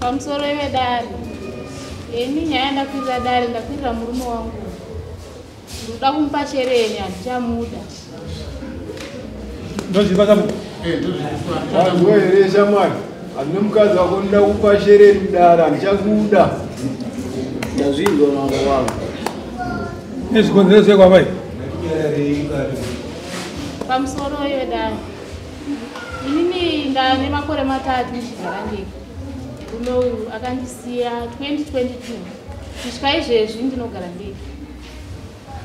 Pamusoro vedare, ini nyaya ndakwirira dare, ndakwirira murume wangu, ndinoda kumupa shereni, handichamuda. Ndozvipa sabu. Wanzwa here shamwari? Handine mukadzi wako ndoda kupa shereni mudare, handichakuda. Ndazvinzwa mambo wangu. Nezvikonzero sei kwamai? Pamusoro vedare, inini ndane makore 3 ndichigara ndega. Murume uyu akandisiya 2022, kusvika izvezvi ndinogara ndega,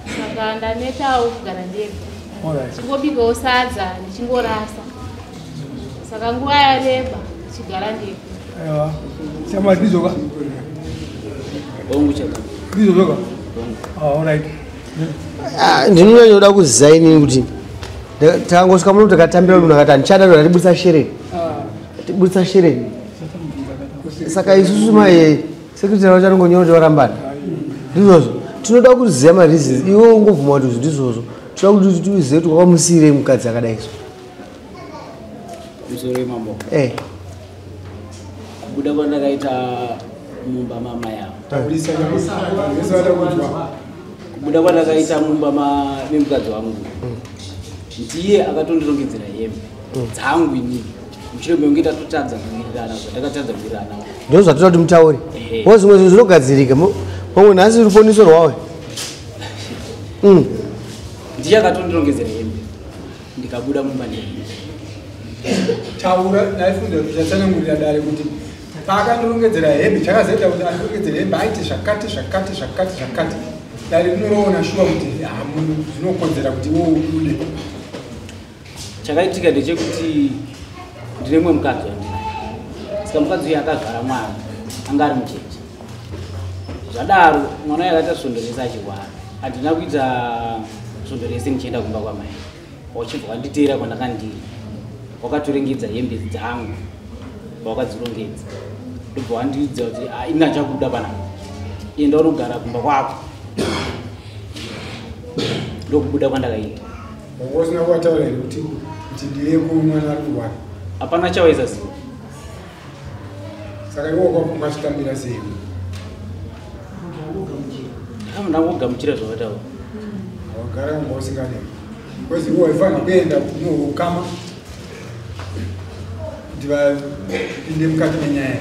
saka ndanetawo kugara ndega. Ndichingobikawo sadza ndichingorasa, saka nguva yareba ndichigara ndega. Aiwa. Shamwari ndizvo ka? Hongu chaka. Ndizvo zvoka? Ah, alright. Ndinonyanyoda kuziva inini kuti tangosvika muno takatambira munhu akati handichada, toda tibudisa shereni, tibudisa shereni. Saka isusu mai secretary wacho anongonyora kuti varambana, ndizvozvo. Tinoda kuziva mareasons, iwe ungobvuma kuti izvi ndizvozvo. Toda kuti tizive kuti wakamusiyirei mukadzi akadai so. Musoro wemambo. Eh. Kubuda kwandakaita mumba mamai avo. Kubuda kwandakaita mumba memukadzi wangu, ndiye akatondirongedzera hembe dzangu inini mushure mekunge tatotadza kuwirirana zvatakatadza kuwirirana. Ndo zvatoda kuti mutaure. Wo zvimwe zvinhu zvinogadzirika, pamwe nhasi ruponiso rwawe. Ndiye akatondirongedzera hembe ndikabuda mumba ndega. Taura ndaifunga kuti chatsanangurira dare kuti paakandirongedzera hembe, chakazoita kuti andirongedzere hembe aite zvakati zvakati zvakati zvakati. Dare rinoroona shuwa kuti hamunhu zvinokodzera kuti iwe ubude. Chakaitika ndechekuti ndine mumwe mukadzi wandinaye, saka mukadzi uyu akazvara mwana anga ari mucheche. Zvadaro mwana uyu akaita svondo rese achirwara. Handina kuita svondo rese ndichienda kumba kwamai, wachibva wanditeera kwandakandiri, wakatorengedza hembe dzangu, wakadzirongedza, ndobva wandiudza kuti, "Ah, ini handichakuda panapa, enda unogara kumba kwako." Ndokubuda kwandakaita. Wanga usina kuwataura here kuti ndireko, mwana ari kurwara? Hapana chawaisaziva. Saka iwe wakazvitambira sei? Ndangogamuchira zvavataura. Wagara wanga usingade, because iwe waifanira kuenda kunoukama kuti vapinde mukati menyaya.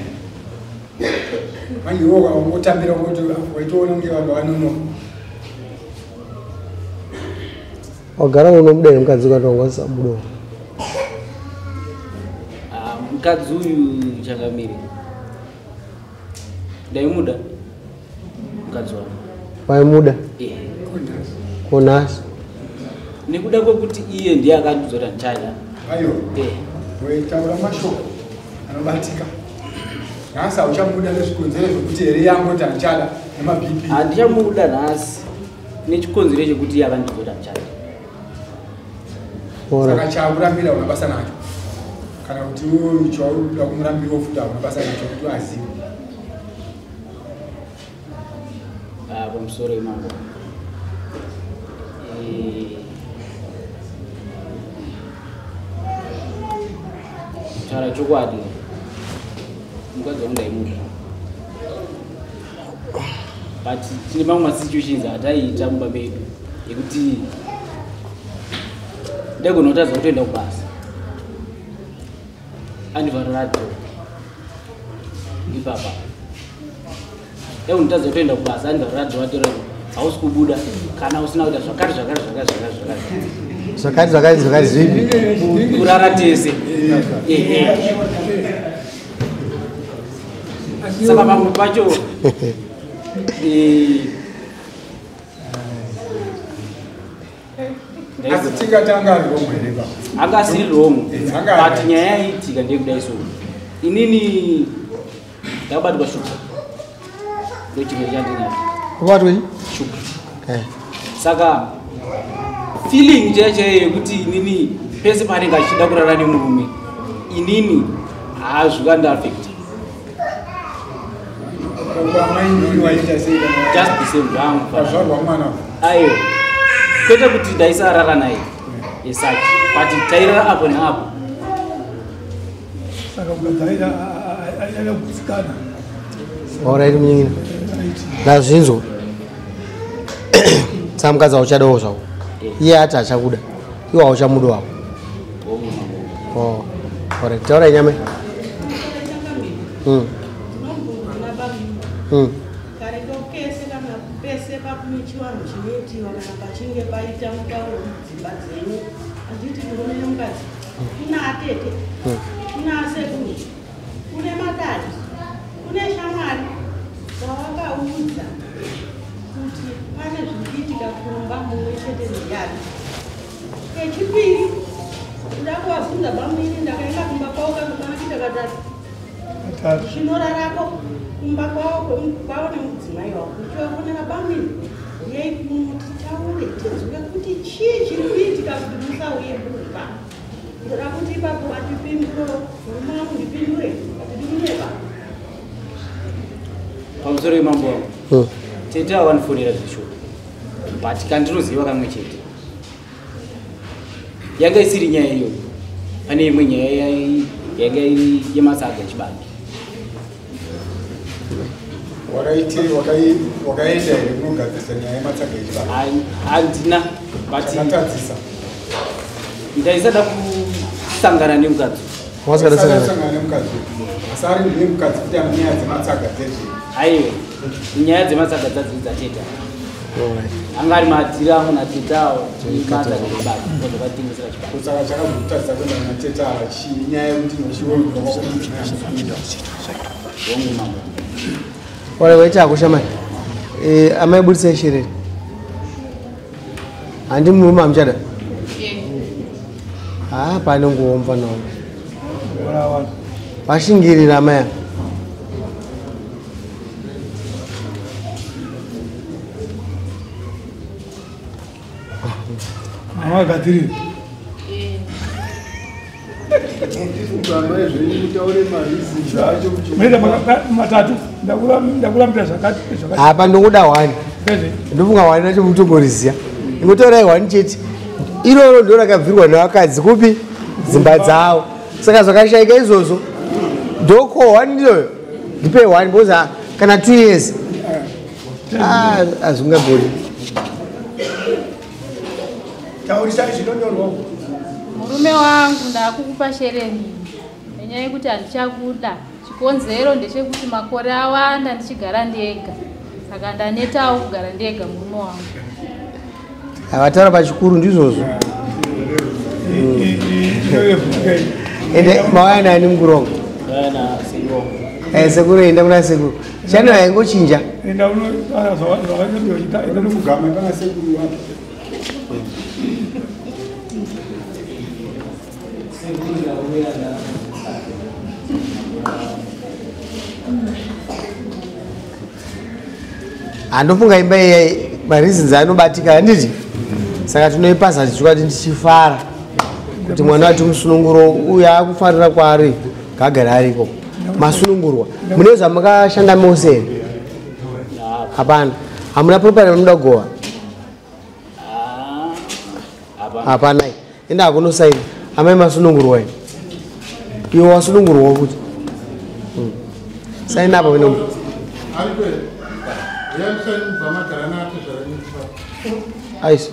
Manje iwe wangotambira kuti waitoona kunge vanhu vanonoka. Wagara unomuda here mukadzi ukati wanga usabudawo? Ah, mukadzi uyu changamire, ndaimuda mukadzi wangu. Waimuda? Eh. Konhasi? Nekuda kwekuti iye ndiye akandiudza kuti handichada. Ayo. Eh. Waitaura mashoko anobatika. Nhasi hauchamuda nezvikonzero zvekuti here yangoti handichada nemaBP? Handichamuda nhasi nechikonzero chekuti iye akandiudza kuti handichada. Saka chakurambira una basa nacho, kana kuti iwe chauda kumurambira futi hauna basa nacho kuti azive? Ah, pamusoro imambo. Eh, kutaura chokwadi, mukadzi wangu ndaimuda, but tine mamwe masituations ataiita mumba medu ekuti ndaigona kutadza kutoenda kubasa andivharira door ipapa. Ndaigona kutadza kutoenda kubasa andivharira door, atora hausi kubuda kana usina kuita zvakati zvakati zvakati zvakati zvakati. Zvakati zvakati zvakati zvipi? Kurara tese. Ehe. Saka pamwe pacho Asi tingati anga ari wrong here ba? Anga asiri wrong. Eh, anga ari but right. Nyaya yaiitika ndeyekudai, so inini ndakabatwa shuga, ndo chimwe chandinacho. Kubatwa chi? Shuga. Eh. Saka feeling chaiyo chaiyo yekuti inini pese paanenge achida kurara nemurume, inini haazvikandiafecta. Kwamainini waita sei kana Just the same zvangu. pazvarwa mwana? Aiwa, kwete kuti ndaisarara naye as such, but tairara apo neapo. Saka mukadzi Kugutsikana. Alright munin'ina. Ndazvinzwa. Saka mukadzi hauchadawo zvako. Iye ati achakuda. Iwe hauchamuda wako. Oh. Alright, taurai nyamai. Kare kese kana pese pakumichiwanhu chinoitiwa kana pachinge paita mutauro mudzimba dzenyu handiti murume nemukadzi kuna atete, kuna asekuru, kune madadi, kune shamwari wawakaudza kuti pane zviri kuitika kumba mumwe chete ndiyani. Kechipiri nda kuvabvunza bamwini ndakaenda kumba kwavo kanokwana kuita katatu chinorarako kumba kwavo nemudzimai wavo uchivafonera bamwini uyai kuno titaure tinzwe kuti chii chiri kuitika kuti musauye kumba. Ndoda kuti ipapo atipindure, murume wangu ndipindure hatidi kunyepa. Pamusoro yemambo wangu, tete avanifonera zvishoma but kandinoziva kamwe chete yanga isiri nyaya iyoyo. Pane imwe nyaya yanga iri yematsaga echibage. Wakaenda here kunogadzirisa nyaya yematsaga echibage? Handina, but Chakatadzisa. Ndaisada kusangana nemukadzi. Wasingada kusangana. Kusangana nemukadzi. Asi ari ndiye mukadzi kuti ane nyaya dzematsaga dzezve. Aiwa, nyaya dzematsaga dzadziri dzateta. Anga ari madhira angu nateta awo, matsaga echibage, ndozvakatengesera chibage. Saka chakazokutadzisa kuenda kuna teta ava chii? Nyaya yekuti Hongu mambo. Ora waita ako shamai. Amai budisai shereni. Handi murume hamuchada? Ah, pane nguva mufana wangu. Vashingirira amai ava. Mama gadzirira. Matatu ndakurambira zvakati. Apa ndongoda 1. Ndofunga 1 racho mutomboriziya. Ingotorai 1 chete. Iroro ndo rakabvirwa nevakadzi kupi? Dzimba dzavo. Saka zvakashaika izvozvo. Ndoko 1 iyoyo. Ndipe 1 because kana 2 years. Ah, azvingabodi. Taurisai zvinonyorwa. Murume wangu ndakukupa shereni nenyaya yekuti handichakuda. Chikonzero ndechekuti makore awanda ndichigara ndega, saka ndanetawo kugara ndega murume wangu. Havataura pachikuru ndizvozvo. Ende mauya nani mukuronga? Sekuru enda kuna sekuru. Channel haingochinja. Enda unotaura zvakanyorwa uchita enda unogama pana sekuru wako. Handofunga imba iya mareasons anobatika handiti? Saka tinoipasa tichikati tichifara kuti mwana wati musununguro uyu akufarira kwaari ngagare ariko. Masunungurwa. Mune zvamakashanda mose here? Hapana. Hamuna property yamunoda kugowa? Hapana. Enda hakunosaina. Amai masunungurwa here? Iwe wasunungurwa kuti. Saina apa wena. Aisi.